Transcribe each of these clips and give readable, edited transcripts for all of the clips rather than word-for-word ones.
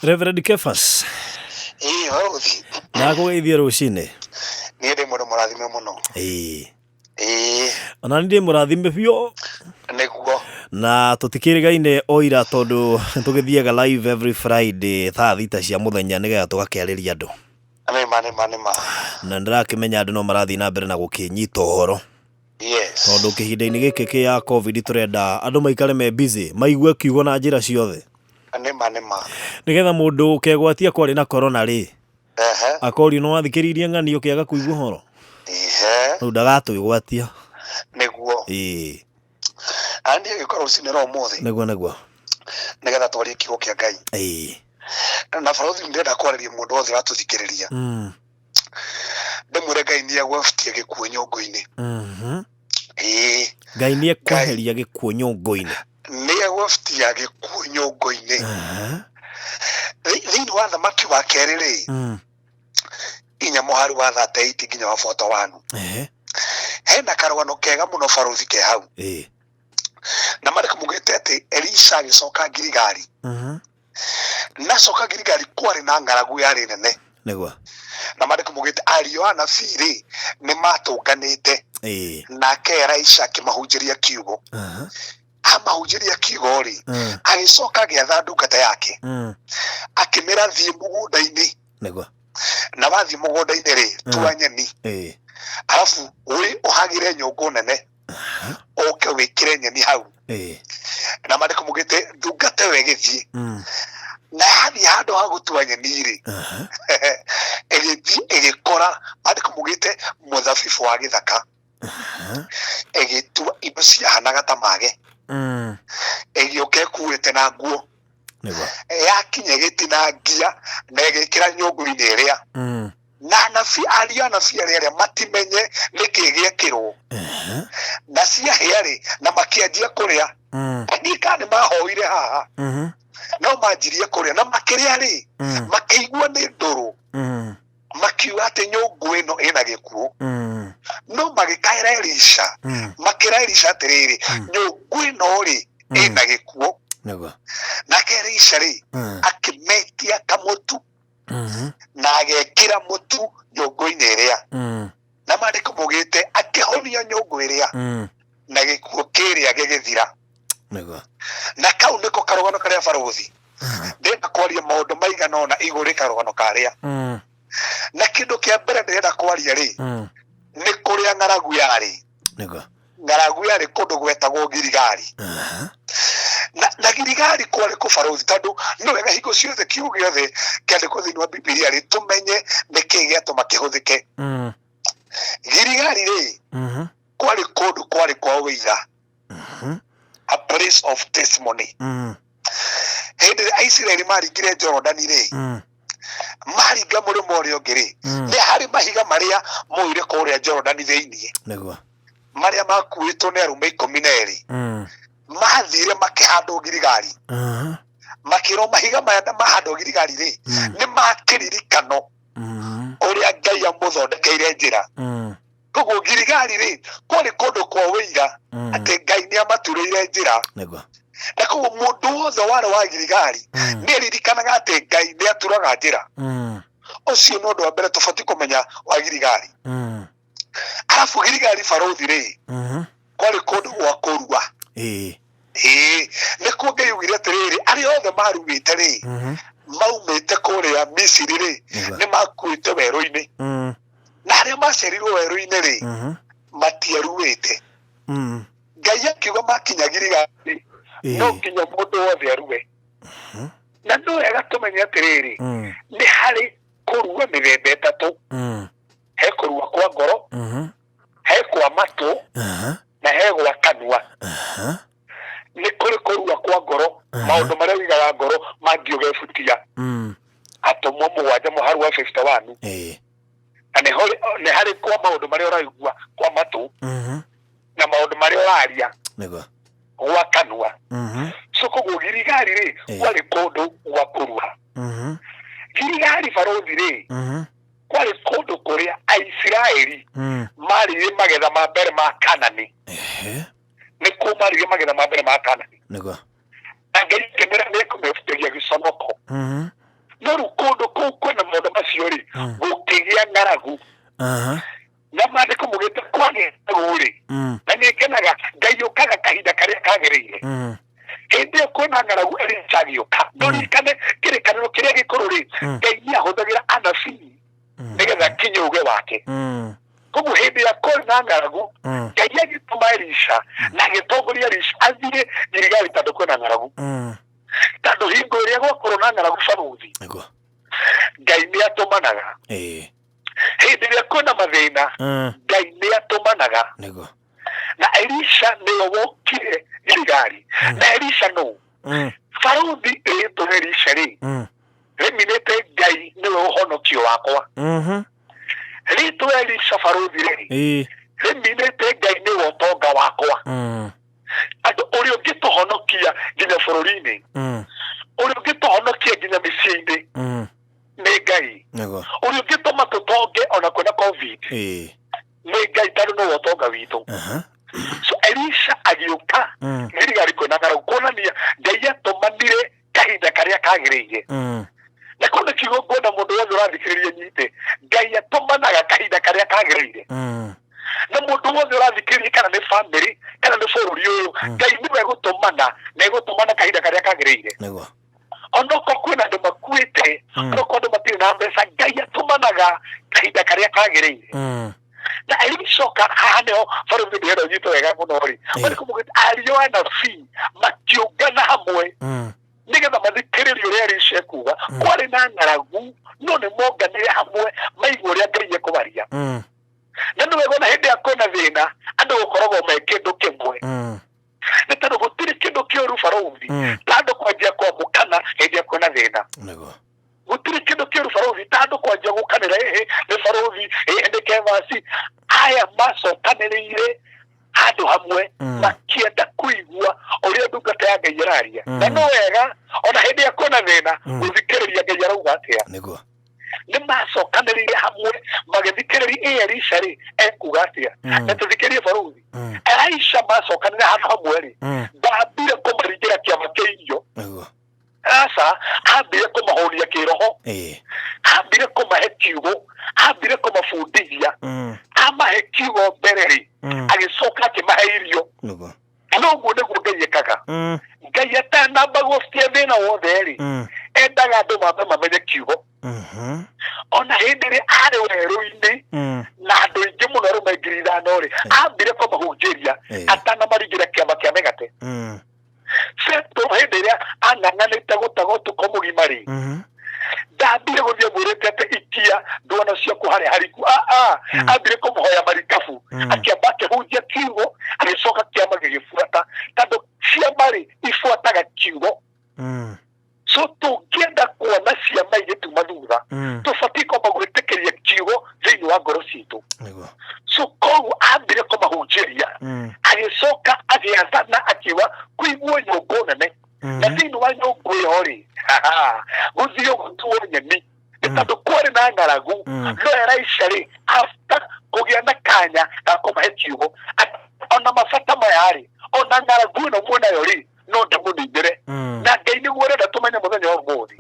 Reverend Kefas. Ĩĩ barũthi. Ndakũgeithia rũcinĩ. Niĩ ndĩ mũndũ mũrathime mũno. Ĩĩ. Ĩĩ. Ona niĩ ndĩ mũrathime biũ. Nĩguo. Na tũtikĩrĩgaine o ira tondũ tũgĩthiaga live every Friday thaa 6 cia mũthenya nĩgetha tũgakĩarĩria andũ. Nĩma nĩma nĩma. Na nĩndĩrakĩmenya andũ no marathiĩ na mbere na gũkĩnyita ũhoro. Yes. Tondũ kĩhinda-inĩ gĩkĩ kĩa covid tũrenda andũ maikare me busy, maigue kiugo na njĩra ciothe. Nĩma nĩma. Nĩgetha mũndũ ũkegwatia kwarĩ na corona rĩ, Ehe. akorio nĩ wathikĩrĩirie ng'ani ũkĩaga kũigua ũhoro. Ehe. Rĩu ndagatwĩgwatia. Nĩguo. Ĩĩ. Na niĩ gĩũka rũcinĩ rwa ũmũthĩ. Nĩguo nĩguo. Nĩgetha twarie kiugo kĩa Ngai. Ĩĩ. Na barũthi ndĩrenda kwarĩria mũndũ wothe ũratũthikĩrĩria. Ndĩmwĩre Ngai nĩ egwebutia gĩkuũ nyũngũ-inĩ. Ĩĩ. Ngai nĩ ekweheria gĩkuũ nyũngũ-inĩ. Nĩ egwebutia gĩkuũ nyũngũ-inĩ. Thĩinĩ wa Thamaki wa kerĩ rĩ, inya mũhari wa 38 nginya wa 41. Hena karũgano kega mũno barũthi ke hau. Na marĩkũ mugĩte atĩ Elisha agĩcoka Giligali. Nacoka Giligali kwarĩ na ng'aragu yarĩ nene. Nĩguo. Na marĩkũ mugĩte ariũ a anabii rĩ nĩ matũnganĩte. Nake Elisha akĩmahunjĩria kiugo. Amahunjĩria kiugo rĩ, agĩcoka agĩatha ndungata yake. Akĩmĩra thiĩ mũgũnda-inĩ. Nĩguo. Na wathiĩ mũgũnda-inĩ rĩ, tua nyeni. Arabu wĩ ũhagĩre nyũngũ nene. Ũke wĩkĩre nyeni hau. Na marĩkũ mugĩte ndungata ĩyo ĩgĩthiĩ. Na yathiĩ handũ ha gũtua nyeni rĩ, ĩgĩthiĩ ĩgĩkora marĩkũ mugĩte mũthabibũ wa gĩthaka. Ĩgĩtua indo ciahanaga ta mage. Ĩgĩũka ĩkuĩte na nguo. Nĩguo. Yakinya ĩgĩtinangia na ĩgĩkĩra nyũngũ-inĩ ĩrĩa. Na anabii, ariũ a anabii arĩa arĩa matimenye nĩkĩ gĩekĩrwo. Na ciahĩa rĩ, na makĩanjia kũrĩa. Ndiũĩ kana nĩ mahoire haha. No manjirie kũrĩa na makĩrĩa rĩ, makĩigua nĩ ndũrũ. Makiuga atĩ nyũngũ ĩno ĩna gĩkuũ. No magĩkaĩra Elisha. Makĩra Elisha atĩrĩrĩ, nyũngũ ĩno rĩ, ĩna gĩkuũ. Nĩguo. Nake Elisha rĩ, akĩmetia kamũtu. Na agekĩra mũtu nyũngũ-inĩ ĩrĩa. Na maandĩko maugĩte akĩhonia nyũngũ ĩrĩa. Na gĩkuũ kĩrĩa gĩgĩthira. Nĩguo. Na kau nĩko karũgano karĩa barũthi. Ndĩrenda kwaria maũndũ maigana ũna igũrũ rĩ karũgano karĩa. Na kĩndũ kĩa mbere ndĩrenda kwaria rĩ, nĩ kũrĩa ng'aragu yarĩ. Nĩguo. Ng'aragu yarĩ kũndũ gwetagwo Giligali. Na, na Giligali kwarĩ kũ barũthi, tondũ nĩ wega hingo ciothe kiugo gĩothe kĩandĩkwo thĩinĩ wa Bibilia rĩ, tũmenye nĩkĩ gĩatũma kĩhũthĩke. Giligali rĩ, kwarĩ kũndũ kwarĩ kwa ũira. A place of testimony. Hĩndĩ ĩrĩa Aisiraeli maringire Jorodani rĩ, maringa mũrĩmo ũrĩa ũngĩ rĩ, nĩ harĩ mahiga marĩa moire kũrĩa Jorodani thĩinĩ. Nĩguo. Marĩa makuĩtwo nĩ arũme 12. Mathire makĩhandwo Giligali. Makĩrwo mahiga maya mahandwo Giligali rĩ, nĩ ma kĩririkano ũrĩa Ngai amũthondekeire njĩra. Koguo Giligali rĩ, kwarĩ kũndũ kwa ũira atĩ Ngai nĩ amaturĩire njĩra. Nĩguo. Na koguo mũndũ wothe warĩ wa Giligali nĩ aririkanaga atĩ Ngai nĩ aturaga njĩra. Ũcio nĩ ũndũ wa mbere tũbatiĩ kũmenya wa Giligali. Arabu Giligali barũthi rĩ, kwarĩ kũndũ gwa kũrua. Ĩĩ, nĩkuo Ngai augire atĩrĩrĩ, arĩa othe maruĩte rĩ, maumĩte kũrĩa Misiri rĩ, nĩ makuĩte werũ-inĩ. Na arĩa maciarirwo werũ-inĩ rĩ, matiaruĩte. Ngai akiuga makinya Giligali rĩ, no nginya mũndũ wothe arue. Na nĩ wega tũmenye atĩrĩrĩ, nĩ harĩ kũrua mĩthemba ĩtatũ. He kũrua kwa ngoro, he kwa matũ, na he gwa kanua. Nĩ kũrĩ kũrua kwa ngoro, maũndũ marĩa ũigaga ngoro mangĩũgebutia. Atũmwo 7 mũharu wa 51. Na nĩ harĩ kwa maũndũ marĩa ũraigua kwa matũ, na maũndũ marĩa ũraria Nĩguo. gwa kanua. So koguo Giligali rĩ, kwarĩ kũndũ gwa kũrua. Giligali barũthi rĩ, kwarĩ kũndũ kũrĩa Aisiraeli marĩire magetha ma mbere ma Kanani. Nĩ kũu marĩire magetha ma mbere ma Kanani. Nĩguo. Na Ngai akĩmera nĩ ekũmehutagia gĩconoko. Ng'aragu. Na maandĩko mugĩte kwagĩa ng'aragu rĩ, na nĩ ngenaga Ngai ũkaga kahinda karĩa kagĩrĩire. Hĩndĩ ĩyo kwĩna ng'aragu, Elisha agĩũka. Ndũririkane kĩrĩkanĩro kĩrĩa gĩkũrũ rĩ, Ngai nĩ ahũthagĩra anabii nĩgetha akinye uge wake. Koguo hĩndĩ ĩrĩa kwarĩ na ng'aragu, Ngai agĩtũma Elisha na agĩtongoria Elisha athiĩ Giligali tondũ kwĩna ng'aragu, tondũ hingo ĩrĩa gwakorwo na ng'aragu, barũthi, Ngai nĩ atũmanaga. Hĩndĩ ĩrĩa kwĩna mathĩna, Ngai nĩ atũmanaga. Na Elisha nĩwe wokire Giligali. Na Elisha nũ? Barũthi, rĩtwa Elisha rĩ, rĩminĩte Ngai nĩwe ũhonokio wakwa. Rĩtwa Elisha barũthi rĩ, rĩminĩte Ngai nĩwe ũtonga wakwa. Andũ ũrĩa ũngĩtũhonokia nginya bũrũri-inĩ, ũrĩa ũngĩtũhonokia nginya mĩciĩ-inĩ, nĩ Ngai. Ũrĩa ũngĩtũma tũtonge ona kwĩna COVID, nĩ Ngai, tondũ nĩwe ũtonga witũ. So Elisha agĩũka Giligali kwĩna ng'aragu, kuonania Ngai atũmanire kahinda karĩa kagĩrĩire. Na kũu nĩ kiugo nguona mũndũ wothe ũrathikĩrĩria nyite: Ngai atũmanaga kahinda karĩa kagĩrĩire. Na mũndũ wothe ũrathikĩrĩria, kana nĩ famĩlĩ kana nĩ bũrũri ũyũ, Ngai nĩwe gũtũmana na egũtũmana kahinda karĩa kagĩrĩire. Onokorwo kwĩna andũ makuĩte, onokorwo andũ matirĩ na mbeca, Ngai atũmanaga kahinda karĩa kagĩrĩire. Na Elicoka haha nĩho barũthi ndĩrenda ũnyite wega mũno rĩ. Marĩkũ mũgĩte ariũ a anabii makĩũngana hamwe nĩgetha mathikĩrĩrie ũrĩa Elisha ekuga. Kwarĩ na ng'aragu, no nĩ monganire hamwe maigua ũrĩa Ngai ekũbaria. Na nĩ wega ona hĩndĩ ya kwĩna thĩna andũ gũkoragwo me kĩndũ kĩmwe, nĩ tondũ gũtirĩ kĩndũ kĩũru, barũthi, ta andũ kwanjia kwamũkana hĩndĩ ya kwĩna thĩna. Gũtirĩ kĩndũ kĩũru, barũthi, ta andũ kwanjia gũkanĩra, ĩhĩ nĩ barũthi, ĩhĩ nĩ kebasi. Aya macokanĩrĩire handũ hamwe makĩenda kũigua ũrĩa ndungata ya Ngai ĩraria. Na nĩ wega ona hĩndĩ ya kwĩna thĩna gũthikĩrĩria Ngai arauga atĩa. Nĩ macokanĩrĩire hamwe magĩthikĩrĩria ĩ Elisha rĩ ekuga atĩa. Na tũthikĩrie, barũthi. Elisha macokanĩrĩire handũ hamwe rĩ, ndambire kũmaringĩra kĩama kĩa irio. Aca, ambire kũmahũnia kĩroho. Ambire kũmahe kiugo, ambire kũmabundithia. Amahe kiugo mbere rĩ, agĩcoka akĩmahe irio. Na ũguo nĩguo Ngai ekaga. Ngai atanamba gũcia thĩna wothe rĩ, endaga andũ mambe mamenye kiugo. Ona hĩndĩ ĩrĩa arĩ werũ-inĩ na andũ aingĩ mũno, arũme 5,000 rĩ, ambire kũmahunjĩria atanamaringĩra kĩama kĩa mĩgate. Petero hĩndĩ ĩrĩa ang'ang'anĩte gũtega ũtukũ mũgima rĩ, ndambire gũthiĩ mwĩrĩte atĩ ikia ndwano ciaku harĩa hariku. Aa, ambire kũmũhoya marikabu. Akĩamba akĩhunjia kiugo, agĩcoka kĩama gĩgĩbuata, tondũ ciama rĩ ibuataga kiugo. So tũngĩenda kuona ciama igĩtuma thutha, tũbatiĩ kwamba gwĩtĩkĩria kiugo thĩinĩ wa ngoro citũ. So koguo ambire kũmahunjĩria, agĩcoka agĩathana akiuga kũiguo nyũngũ nene, na thĩinĩ wa nyũngũ ĩyo rĩ, gũthiĩ gũtuo nyeni, nĩ tondũ kwarĩ na ng'aragu. No Elisha rĩ, after kũgĩa na kanya ga kũmahe kiugo, ona mabata maya rĩ, ona ng'aragu ĩno muonayo rĩ, no ndĩmũninĩre. Na Ngai nĩguo ũrenda tũmenye mũthenya wa ũmũthĩ,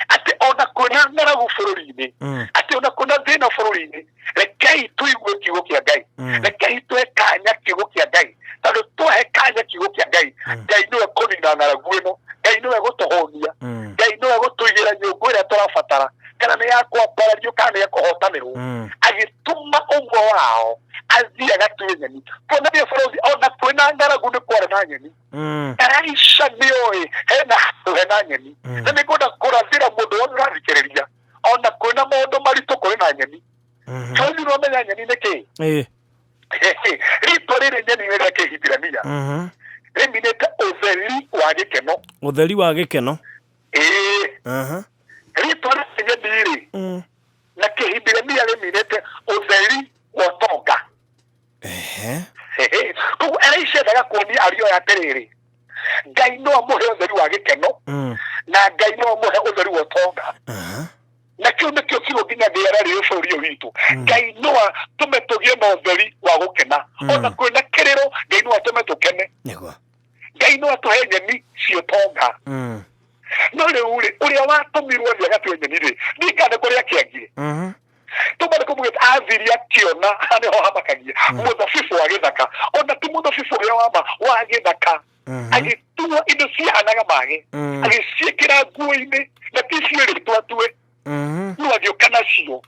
atĩ ona kwĩna ng'aragu bũrũri-inĩ, atĩ ona kwĩna thĩna bũrũri-inĩ, rekei tũigue kiugo kĩa Ngai. Rekei tũhe kanya kiugo kĩa Ngai, tondũ twahe kanya kiugo kĩa Ngai, Ngai nĩwe kũnina ng'aragu ĩno, Ngai nĩwe gũtũhũnia, Ngai nĩwe gũtũigĩra nyũngũ ĩrĩa tũrabatara, kana nĩ ya kwambarario kana nĩ ya kũhotanĩrwo. Agĩtũma ũmwe wao athiĩ agatue nyeni, kuonania, bũrũri, ona kwĩna ng'aragu nĩ kwarĩ na nyeni. Elisha nĩoĩ hena handũ hena nyeni. Na nĩ ngwenda kũrathĩra mũndũ wothe ũrathikĩrĩria, ona kwĩna maũndũ maritũ, kũrĩ na nyeni. Bũrũri, nĩwamenya nyeni nĩ kĩĩ? Rĩtwa rĩrĩ nyeni nĩ rĩa Kĩhibirania, rĩminĩte ũtheri wa gĩkeno. Ũtheri wa gĩkeno. Ĩĩ. Rĩtwa rĩrĩ nyeni rĩ, na Kĩhibirania rĩminĩte ũtheri wa ũtonga. Koguo Elisha endaga kuonia ariũ aya atĩrĩrĩ, Ngai no amũhe ũtheri wa gĩkeno, na Ngai no amũhe ũtheri wa ũtonga. Na kĩu nĩkĩo kiugo nginya rĩera rĩrĩ bũrũri ũyũ witũ. Ngai no atũme tũgĩe na ũtheri wa gũkena. Ona kwĩna kĩrĩro, Ngai no atũme tũkene. Ngai no atũhe nyeni cia ũtonga. No rĩu rĩ, ũrĩa watũmirwo athiĩ agatue nyeni rĩ, ndikane kũrĩa kĩangire. Tũmane kũmugĩte athiri akĩona nĩho hamakagia mũthabibũ wa gĩthaka, ona ti mũthabibũ ũrĩa wa ma wa gĩthaka, agĩtua indo ciahanaga mage, agĩciĩkĩra nguo-inĩ na ti ciĩrĩtwo atue, no agĩũka nacio,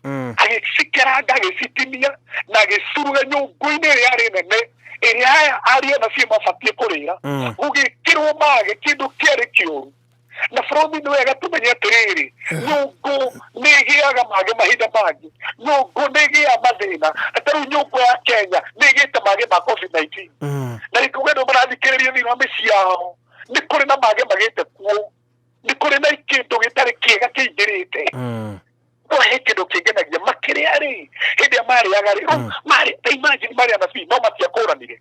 agĩcikeranga, agĩcitinia na agĩcuruga nyũngũ-inĩ ĩrĩa yarĩ nene ĩrĩa aya ariũ anabii mabatiĩ kũrĩra, gũgĩkĩrwo mage, kĩndũ kĩarĩ kĩũru. Na bũrũri nĩ wega tũmenye atĩrĩrĩ, nyũngũ nĩ ĩgĩaga mage mahinda mangĩ, nyũngũ nĩ ĩgĩaga mathĩna. Na ta rĩu nyũngũ ya Kenya nĩ ĩgĩte mage ma COVID-19, na rĩngĩ andũ marathikĩrĩria thĩinĩ wa mĩciĩ yao, nĩ kũrĩ na mage magĩte kuo, nĩ kũrĩ na kĩndũ gĩtarĩ kĩega kĩingĩrĩte. No he kĩndũ kĩngenagia makĩrĩa rĩ, hĩndĩ ĩrĩa marĩaga rĩ, rĩu marĩ ta imagine marĩ anabii no matiakũranire.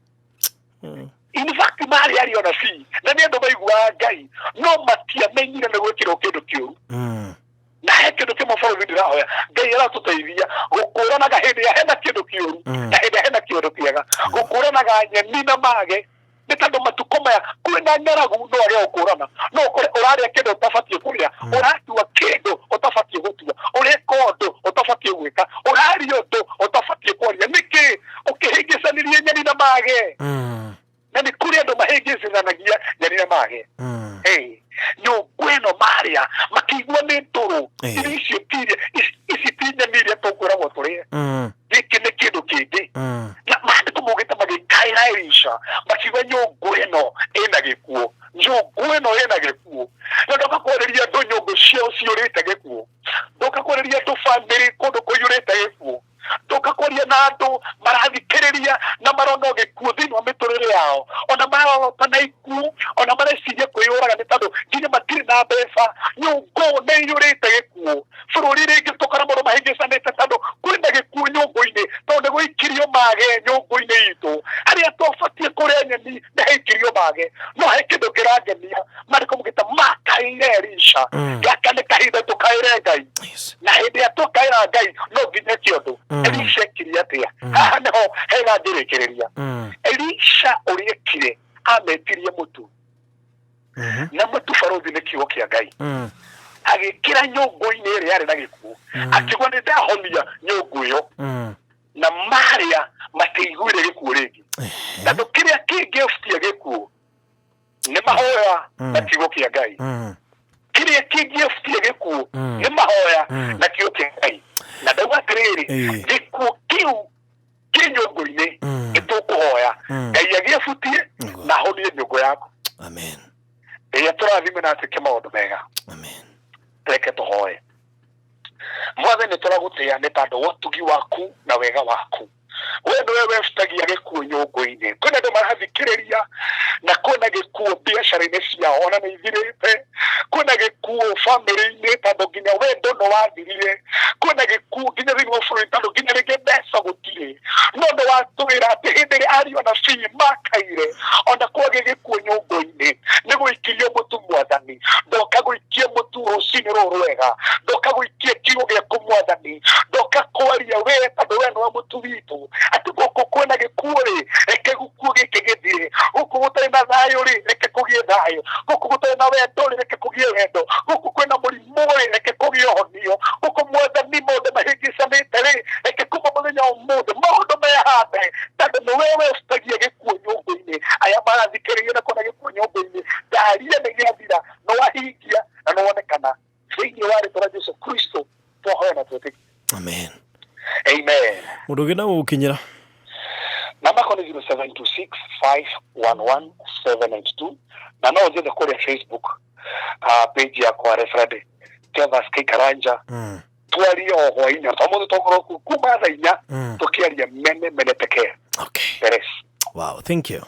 In fact marĩ arĩ anabii na nĩ andũ maiguaga Ngai, no matiamenyire nĩ gwĩkĩrwo kĩndũ kĩũru. Na he kĩndũ kĩmwe bũrũri ndĩrahoya Ngai aratũteithia gũkũranaga hĩndĩ ĩrĩa hena kĩndũ kĩũru na hĩndĩ ĩrĩa hena kĩndũ kĩega, gũkũranaga nyeni na mage, nĩ tondũ matukũ maya kwĩna ng'aragu. No age gũkũrana, no ũkore ũrarĩa kĩndũ ũtabatiĩ kũrĩa, ũratua kĩndũ ũtabatiĩ gũtua, ũreka ũndũ ũtabatiĩ gwĩka, ũraria ũndũ ũtabatiĩ kwaria. Nĩkĩ ũkĩhĩngĩcanirie nyeni na mage? Na nĩ kũrĩ andũ mahĩngĩcithanagia nyeni na mage. Hey, nyũngũ ĩno marĩa makĩigua nĩ ndũrũ. Irio icio ti iria ici ti nyeni iria tũkwĩragwo tũrĩe. Gĩkĩ nĩ kĩndũ kĩngĩ. Na maandĩko maugĩte magĩkaĩra Elisha makiuga nyũngũ ĩno ĩna gĩkuũ, nyũngũ ĩno ĩna gĩkuũ. Na ndoka kwarĩria andũ nyũngũ ciao ciyũrĩte gĩkuũ, ndoka kwarĩria andũ bamĩrĩ kũndũ kũiyũrĩte gĩkuũ, ndoka kwaria na andũ marathikĩrĩria na marona gĩkuũ thĩinĩ wa mĩtũrĩre yao, ona marorota na ikuũ, ona mareciria kwĩyũraga nĩ tondũ nginya matirĩ na mbeca. Nyũngũ nĩ iyũrĩte gĩkuũ. Bũrũri rĩngĩ tũkora mũndũ mahĩngĩcanĩte tondũ kwĩna gĩkuũ nyũngũ-inĩ, tondũ nĩ gũikirio mage nyũngũ-inĩ itũ harĩa twabatiĩ kũrĩa nyeni nĩ haikirio mage. No he kĩndũ kĩrangenia, marĩkũ mũgĩta makaĩire Elisha. Gaka nĩ kahinda tũkaĩre Ngai. Na hĩndĩ ĩrĩa twakaĩra Ngai no nginya eke ũndũ. Elisha ekire atĩa? Haha nĩho hega ngĩrĩkĩrĩria. Elisha ũrĩa ekire, ametirie mũtu, na mũtu barũthi nĩ kiugo kĩa Ngai, agĩkĩra nyũngũ-inĩ ĩrĩa yarĩ na gĩkuũ, akiuga nĩ ndahonia nyũngũ ĩyo, na marĩa matiaiguire gĩkuũ rĩngĩ, tondũ kĩrĩa kĩngĩbutia gĩkuũ nĩ mahoya na kiugo kĩa Ngai. Kĩrĩa kĩngĩebutia gĩkuũ nĩ mahoya na kiugo kĩa Ngai. Na ndauga atĩrĩrĩ, gĩkuũ kĩu kĩ nyũngũ-inĩ, nĩ tũkũhoya Ngai agĩebutie na ahonie nyũngũ yaku. Amen. Rĩrĩa tũrathime na atuĩke maũndũ mega. Amen. Reke tũhoe. Mwathani, tũragũtĩĩa nĩ tondũ wa ũtugi waku na wega waku. We nĩwe webutagia gĩkuũ nyũngũ-inĩ. Kwĩna andũ marathikĩrĩria na kwĩna gĩkuũ biacara-inĩ ciao, ona nĩ ithirĩte. Kwĩna gĩkuũ bamĩrĩ-inĩ tondũ nginya wendo nĩ wathirire. Kwĩna gĩkuũ nginya thĩinĩ wa bũrũri tondũ nginya rĩngĩ mbeca gũtirĩ. No nĩ watwĩra atĩ hĩndĩ ĩrĩa ariũ anabii makaire, ona kwagĩ gĩkuũ nyũngũ-inĩ, nĩ gũikirio mũtu. Mwathani, ndoka gũikia mũtu rũcinĩ rũrũ rwega, ndoka gũikia kiugo gĩaku. Mwathani, ndoka kwaria we tondũ we nĩwe mũtu witũ, atĩ gũkũ kwĩna gĩkuũ rĩ, reke gĩkuũ gĩkĩ gĩthire. Gũkũ gũtarĩ na thayũ rĩ, reke kũgĩe thayũ. Gũkũ gũtarĩ na wendo rĩ, reke kũgĩe wendo. Gũkũ kwĩna mũrimũ rĩ, reke kũgĩe ũhonio. Gũkũ Mwathani maũndũ mahĩngĩcanĩte rĩ, reke kuma mũthenya wa ũmũthĩ maũndũ mehande, tondũ nĩwe wecitagia gĩkuũ nyũngũ-inĩ. Aya marathikĩrĩria na kuona gĩkuũ nyũngũ-inĩ, ndaria nĩ gĩathira, nĩ wahingia na nĩ wonekana. Thĩinĩ wa rĩtwa rĩa Jesu Kristo twahoya na twetĩkia. Amen. Amen. Mũndũ ũngĩ na gũgũkinyĩra? Namba yakwa nĩ 0726 511 792, na no ũnjethe kũrĩa Facebook, page yakwa Reverend Kevas K Karanja. Twarie o hwainĩ ta mũthĩ, twakorwo kuma thaa 4, tũkĩaria mene mene pekee. Peres. Wow, thank you.